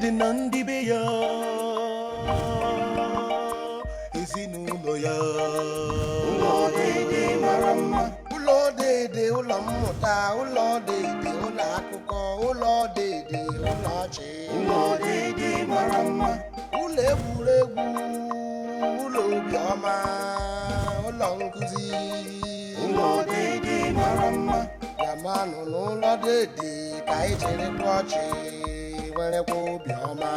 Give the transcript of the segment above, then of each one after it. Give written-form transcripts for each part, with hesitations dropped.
Dede na ndị be ya, ezinụlọ ya. Ụlọ dede mara mma. Ụlọ dede, ụlọ mmụta, ụlọ dede, ụlọ akụkọ, ụlọ dede, ụlọ ọchị. Ụlọ dede mara mma. Ụlọ egwuregwu, ụlọ obiọma, ụlọ nkụzi. Ụlọ dede mara mma. Bịamanụ n'ụlọ dede ka anyị chịrịkwa ọchị, werekwa obiọma.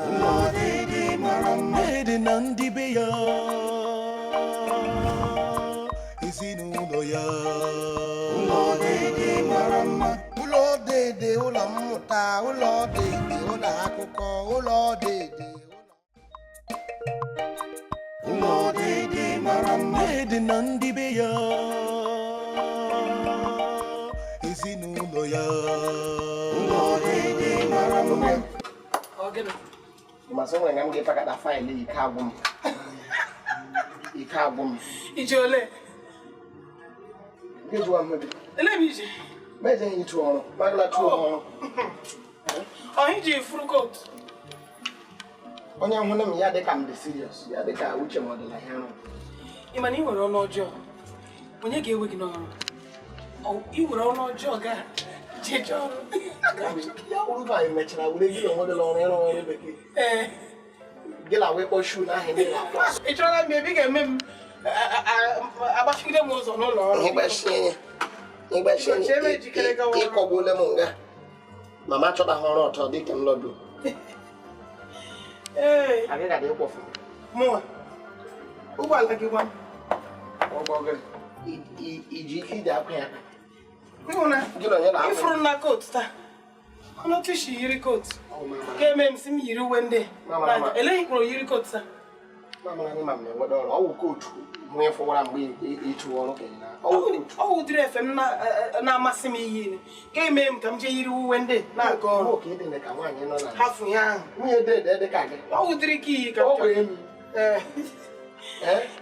Ụlọ dede mara mma. Dede na ndị be ya, ezinụlọ ya. Ụlọ dede mara mma. Ụlọ dede, ụlọ mmụta, ụlọ dede, ụlọ akụkọ, ụlọ dede, ụlọ dede mara mma. Dede na ndị be ya, ezinụlọ ya. Ụlọ dede mara mma. Masị nwere nga m ga-epakọta faịlụ, ike agwụ m, ike agwụ m. Ije ole? Nke jụwa m gị. Ele m ije. Ma ejeghị ịtụ ọrụ magala tụọ ọrụ. Ọ iji furu coat. Onye hụrụ m ya dịka m dị serious, ya dịka uche m ọ dịla ihe arụ. Ị ma na ị nwere ọnụ ọjọọ? Onye ga-ewe gị n'ọrụ? Ị nwere ọnụ ọjọọ ga jeje ọrụ. Ya wuru ba anyị mechara were gị na onwe gị n'ọrụ ịrụ ọrụ bekee. Ee. Gị na wee kpọ shuu n'ahịa niile akwa. Ị chọrọ m ebe ị ga-eme m agbachigide m ụzọ n'ụlọ ọrụ. Ịgbachie. Chee m ejikere gawa ọrụ. Ịkọgbuole m nga mama chọtaghị ọrụ ọtọ dịka m lọdụ. Ee. Agị ga dị ịkwọfụ. Mụnwa. Ụgbọala gị gwa m. Ụgbọ gị iji ike iji akwa ya. Ịhụ na Gị na onye na-akwa? Ifuru na coat taa. Ọnụ tishi yiri coat. Ga-eme m si m yiri uwe ndị. Mama, mama. Eleghị kpụrụ yiri coat taa. Mama anyị ma m na-enweta ọrụ ọwụ kootu nwee fụwara mgbe ịchụ ọrụ ka ị na ọwụ kootu. Ọ wụ ụdịrị efe m na-amasị m iyi. Ga-eme m ka m jee yiri uwe ndị na-aga ọrụ. Ka ị dị ka nwaanyị nọ na Hafụ ya ahụ. Nwunye dede dị ka gị. Ọ wụ ụdịrị ka iyi ka m Ọ chọrọ. bụ emi. Ee.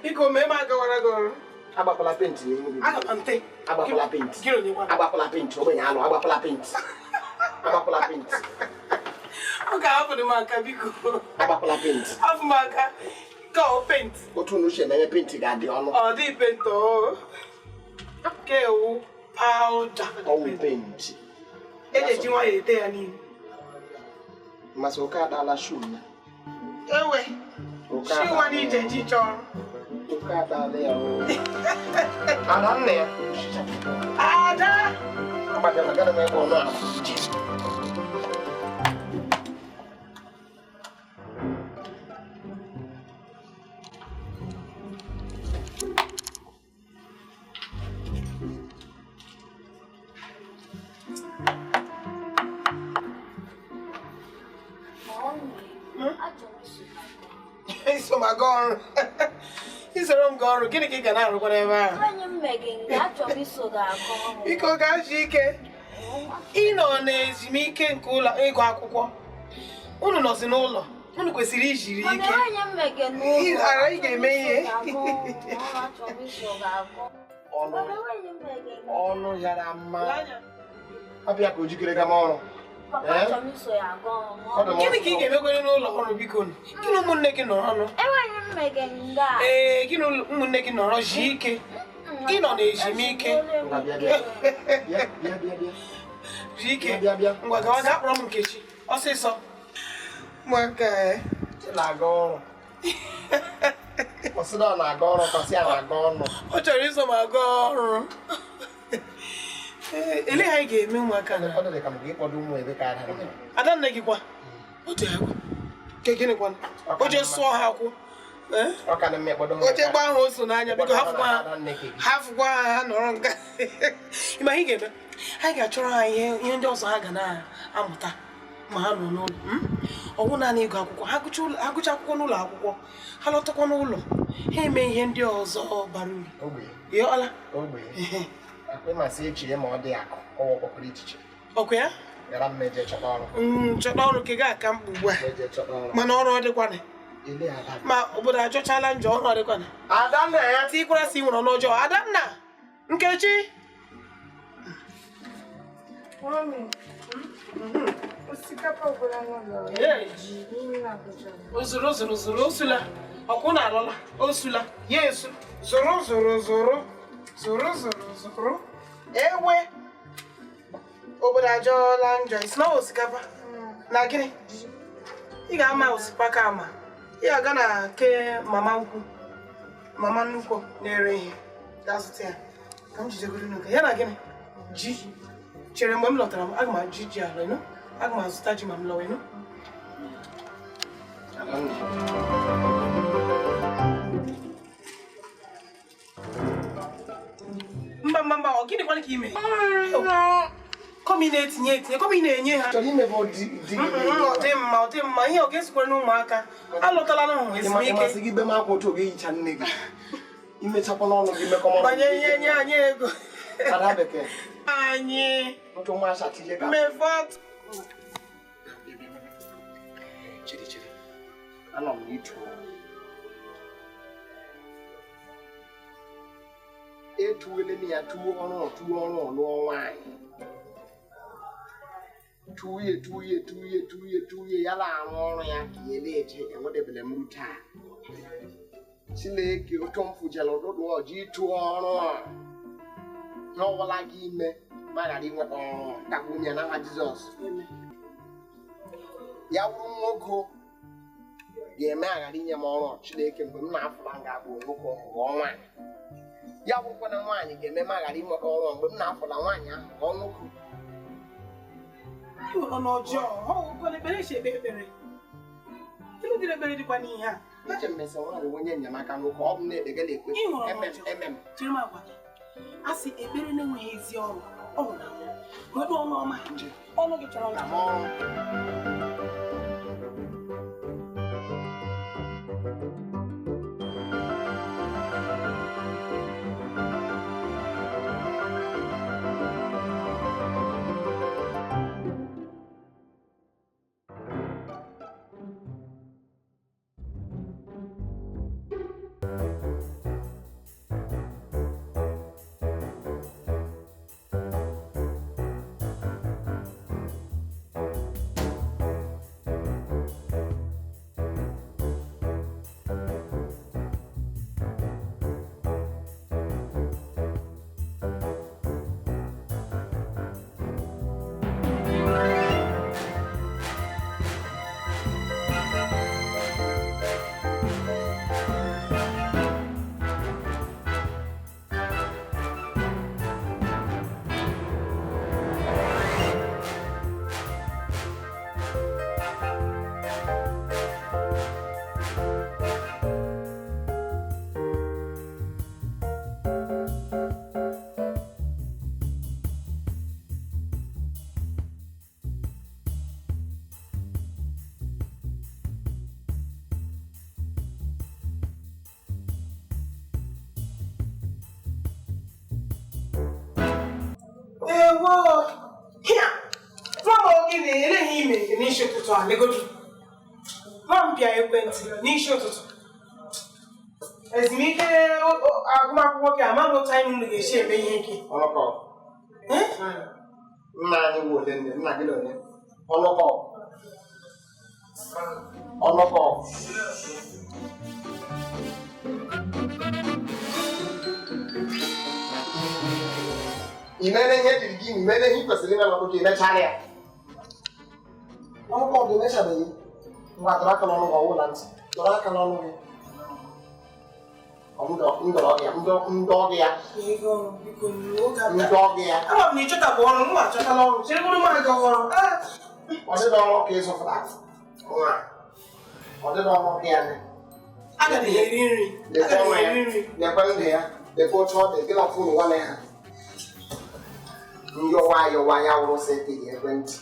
Biko mee m agawara gị ọrụ. Agbakwala penti n'ihu gị. Aga m nte. Agbakwala penti. Gịnị onye gwa m? Agbakwala penti, ogbenye alụ, agbakwala penti. Agbakwala penti. Ọ ga-ahapụ m aka biko. Agbakwala penti. Hapụ m aka. Ka ọ penti. Otu unu si ememe penti ga-adị ọnụ. Ọ dị penti o. Ka ewu pawuda. Ọwụ penti. E ji eji nwayọọ ete ya niile. Mmasị oke adala shuu ya. Ewe. Oke Shi nwa na ije ji chọọ ọrụ. Oke adala ya o. Ada nna ya. Ada. Agbajala gana m ebe ọnụ ahụ. Iso m aga ọrụ. Isoro m gaa ọrụ, gịnị ka ị ga na-arụkwa n'ebe ahụ? Onye m megị nga achọrọ m iso gị aga ọrụ. Biko gaa zuo ike. Ị nọ n'ezumike nke ụlọ ịgụ akwụkwọ. Unu nọzi n'ụlọ. Unu kwesịrị ijiri Mana ike. onye m megị n'ụlọ. Ị ghara ị ga-eme ihe. Achọrọ m iso gị aga ọrụ. Mana onye m megị nga. Ọnụ yara mma. Ọbịa ka o jikere gama ọrụ. Papa achọrọ m iso ya aga ọrụ. Gịnị ka ị ga-emekwere n'ụlọ ọrụ biko? Gị na ụmụnne gị nọrọ ọnụ. Enweghị m megị nga. Ee, gị na ụmụnne gị nọrọ zie ike. Ị nọ n'ezumike. Zie ike. Ngwa gawa gaa kpọrọ m Nkechi. Ọsịsọ. Maka Ị na-aga ọrụ. Ọ sị na ọ na-aga ọrụ ka ọ sị ya na-aga ọnụ. Ọ chọrọ iso m aga ọrụ. Ee, ele ha anyị ga-eme ụmụaka na. Ọ dị ka m ga-ịkpọdo ụmụ ebe ka ada. Adanne gị kwa. O ji agwa. Ke gịnị kwanụ? O jee sụọ ha akwụ. Ọ ka na mma ịkpọdo O jee gbaa ha ose n'anya biko hafụkwa ha. Hafụkwa ha ha nọrọ nga. Ị ma ihe ga-eme? Anyị ga-achọrọ ha ihe ndị ọzọ ha ga na-amụta ma ha nọ n'ụlọ. Ọ wụ naanị ịgụ akwụkwọ. Ha gụchaa akwụkwọ n'ụlọ akwụkwọ, ha lọtakwa n'ụlọ, ha eme ihe ndị ọzọ bara uru. Ịghọọla? Ogbe. Akwa ịmasị echi ma ọ dị akụ, ọwụ ọkpọkọrọ ichiche. Ọkwa ya? Gara m eje chọta ọrụ. Chọta ọrụ ka ị ga-aka mkpa ugbu a. Eje chọta ọrụ. Mana ọrụ ọ dịkwana. Ele ada. Ma obodo ajọchala njọ, ọrụ ọ dịkwana. Adanna ya. Tikwara si nwere ọnụ ọjọọ. Adanna! Nkechi! Mami, osikapa ọbụla n'ụlọ ji n'ime Abuja. O zuru zuru zuru osula. Ọkwụ na alọla osula ya esu zụrụ zụrụ zụrụ zụrụ zụrụ zụrụ ewe obodo ajọọla njọ. Isi na osikapa na gịnị? Ị ga-ama osikapa ama. Ị ga-aga na ke mama ukwu, mama nnukwu na-ere ihe, gaa zụta ya ka m jidegoro n'oge ya na gịnị ji. Chere mgbe m lọtara, aga m ajụ ji ala ịnụ, aga m azụta ji ma m lọwa ịnụ. Mba mba mba, ọ gịnịkwanụ ka ime? Kọm ị na-etinye etinye, kọm ị na-enye ha. Chọrọ imebe di di gị. Ọ dị mma, ọ dị mma. Ihe ọ ga-esikwara n'ụmụaka alọtala n'ụhụ ezumike. Ịmasị gị be m akwa otu oge hicha nne gị. Imechakwa n'ọnụ gị mekọ mọnụ. Banye ihe nye anyị ego. Ada bekee. Anyị. Ntụ nwa asatinye ka. Mefọt. Chere chere. Anọ m n'ịtụ. Etuwele m ya tuo ọrụ lụọ nwaanyị. Tuye tuye tuye tuye tuye ya na-arụ ọrụ ya ka ya na-eje enwedebele m ru taa. Chineke otu m fujere ụtụtụ ọjị ịtụ ọrụ a. Ihe ọbụla gị ime ma ghara inweta ọrụ tagbuo m ya n'aha Jizọs. Ya wụrụ nwoke ga-eme aghara inye m ọrụ Chineke mgbe m na-afụla nga abụ nwoke ghọọ nwaanyị. Ya bụrụkwa na nwaanyị ga-eme m aghara inweta ọrụ mgbe m na-afụla nwaanyị ahụ ghọọ nwoke. Ị nwere ọnụ ọjọọ, ọ wụkwana ekpere esi ekpe ekpere. Ịlụ dịrị ekpere dịkwa n'ihe a. Eche m mesa nwaanyị onye enyemaka nwoke, ọ bụ na-ekpegara ekpe. Ị nwere ọnụ ọjọọ. Mm. Chere m agwa gị. A sị ekpere na-enweghị ezi ọrụ, ọ nwụrụ anwụ. Nweta ọnụ ọma. Ọnụ gị chọrọ Na njọ. m ọrụ. Ewo! Hịa! Nwa m oge na-ere ha ime n'isi ụtụtụ a legodu. Nwa m pịa ekwentị n'isi ụtụtụ. Ezumike agụmakwụkwọ ka ama m otu anyị unu ga-esi eme ihe nke. Ọnụkọ. Nna anyị wụ ole nne, nna gị na onye? Ọnụkọ. Ọnụkọ. I mere ihe ejiri gị, i mere ihe i kwesịrị ime n'ụtụtụ, i mechara ya. Ọnụkọ gị emechabeghị. Ngwa dọrọ aka n'ọnụ gị, ọwụla ntị. Dọrọ aka n'ọnụ gị. Ọ ndọrọ gị ya, ndọ gị ya, Ego biko n'oge a. ndọ gị ya. Ama m na ịchọtabụ ọrụ, m achọtala ọrụ. Chere bụrụ m aga ọrụ. Ah! Ọ dịghị ọrụ ka ịzụfụta nwa. Ọ dịghị ọrụ ka ya dị. Aga m eri nri. Lekwa Aga m ọnwa ya, eri nri. lekwa ndụ ya, lekwa otu ọ dị, gị na fon nwanne ha. Nyọwa ayọwa ya wụrụ setịrị ekwentị.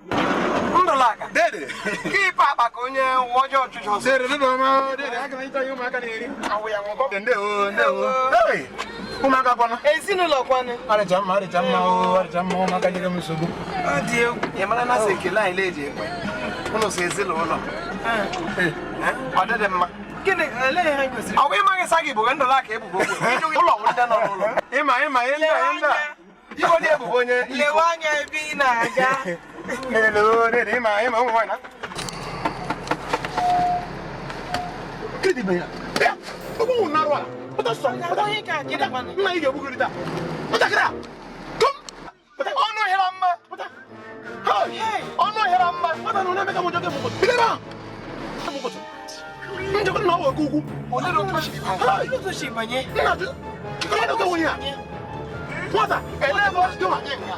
Ndụlaka. Dede. Ka ịpa akpa ka onye ọjọọ ọchụchụ ọsọ. Dede, dede ọma, dede, aga m ịchọ ihe ụmụaka na-eri. Awụ ya nwụkọ. Ndewo, ndewo. Hey, ụmụaka kwanụ. Ezinụlọ kwanụ. Arịcha mma, arịcha mma, o, arịcha mma, ụmụaka nyere m nsogbu. Ọ dị egwu. Ị mara na sị ekele anyị na-eji ekwe. Ụnụ so ezinụlọ. Ọ dịdị mma. Gịnị elee ihe anyị kwesịrị? Ọ bụ ịmaghị sa gị bụ Ndụlaka ebubo okwu. Ụlọ bụ ndị nọ n'ụlọ. Ịma, ịma, ihe ndị a, ihe ndị a. Igbo dị ebubo onye iko. Lewe anya ebe ị na-aga. Dede, o, dede, ịma, ịma, ụmụ nwaanyị na. Gịnị bụ ya? Bịa, ụmụ nwụ na-arụ ala. Pụta sọ, pụta. Onye ka gịnị kwanụ? Nna ị ga-egbu gị taa. Pụta kịrị a. Tum. Pụta. Ọnụ hịra mma. Pụta. Hey! Ọnụ hịra mma. Pụta na onye emeka m ụjọ gị mụkọtụ. Bido ebe ahụ. Mụkọtụ. Njekwa na ọ bụ oke ukwu. Olee otu o siri banye? Hey! Olee otu o si banye? Nna jụ. Jikọrọ ọdụ onwe ya. Nwata, Elee ebe o si banye nga?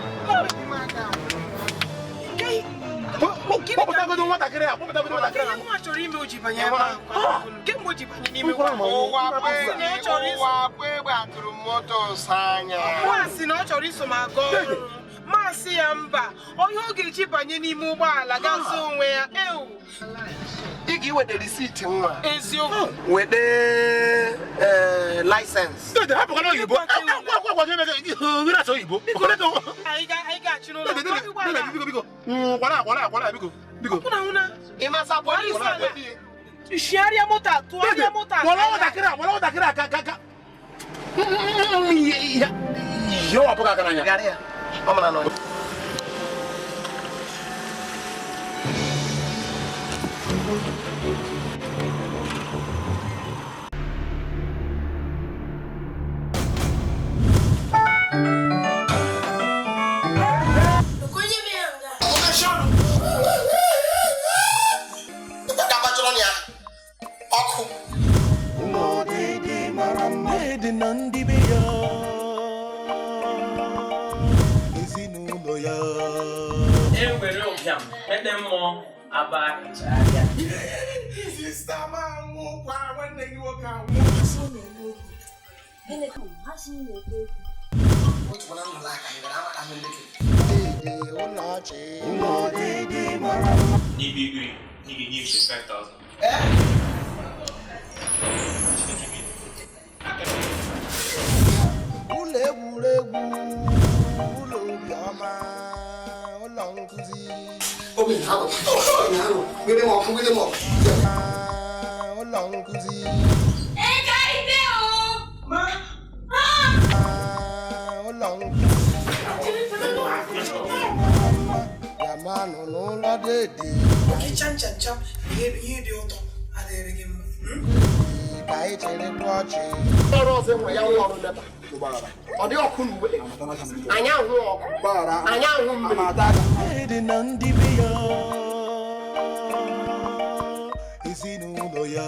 Kpọpụtagodo nwatakịrị a, kpọpụtagodo nwatakịrị a. Ihe nwa chọrọ ime o ji banye ebe ahụ. Kemgbe o ji banye n'ime Nkwara ma ụgbọ Ụwa ala. bụ egbe, ụwa bụ egbe atụrụ moto sọ anya. Nwa sị na ọ chọrọ iso m aga ọrụ. Masị ya mba, onye ọ ga-eji banye n'ime ụgbọala gaa zụọ onwe ya. Ewu, Ị ga-eweta risiti nwa. eziokwu. Weta laịsensị. Dede, hapụkwana oyibo. Akwa akwa gị emeka, were asụ oyibo. Anyị ga-achị n'ụlọ. Dede, dede, dede, biko, biko. Kwara, kwara, kwara, biko, biko. Hụna hụna. Ị masa polisi Kwara. Shigharịa moto a, tụgharịa Dede, moto a. wala nwatakịrị a, wala nwatakịrị a ka ka ka. Ihe ihe ọ bụghị aka n'anya. Gara ya. Ọ mara na ọ Onye mere nga? Ga-agbajọrọ ya ọkụ. Ụlọ dede mara mma. Dede na ndị be ya. Ezinụlọ ya. Ewere ụbịam mede mmụọ aba ahịa. Sista m anwụkwa nwanne gị nwoke anwụ. Gịnị ka ha si na-ekwu okwu? Otu na Ndụlaka ngara amata m ndị gị. Dede ụlọ ọchị. Ụlọ dede mara mma. N'ibigwe, ị ga-enye uche 5,000. Ụlọ egwuregwu, ụlọ obiọma, ụlọ nkụzi. Obi na-arụ. Obi na-arụ. Were m ọkụ, were m ọkụ. Ụlọ nkụzi. Ega ide o! Ụlọ nkụzi. Ya ma nọ n'ụlọ dede. Ọchịcha ncha ncha ihe dị ụtọ adịghị gị mma. Ka anyị chere kwa ọchị. Ọrụ ọzọ enwe ya nwa ọrụ nepa. Ọ dị ọkụ n'uwe. Anyị ahụ ọkụ. Anyị ahụ mmiri. Dede na ndị be ya. Ezinụlọ ya.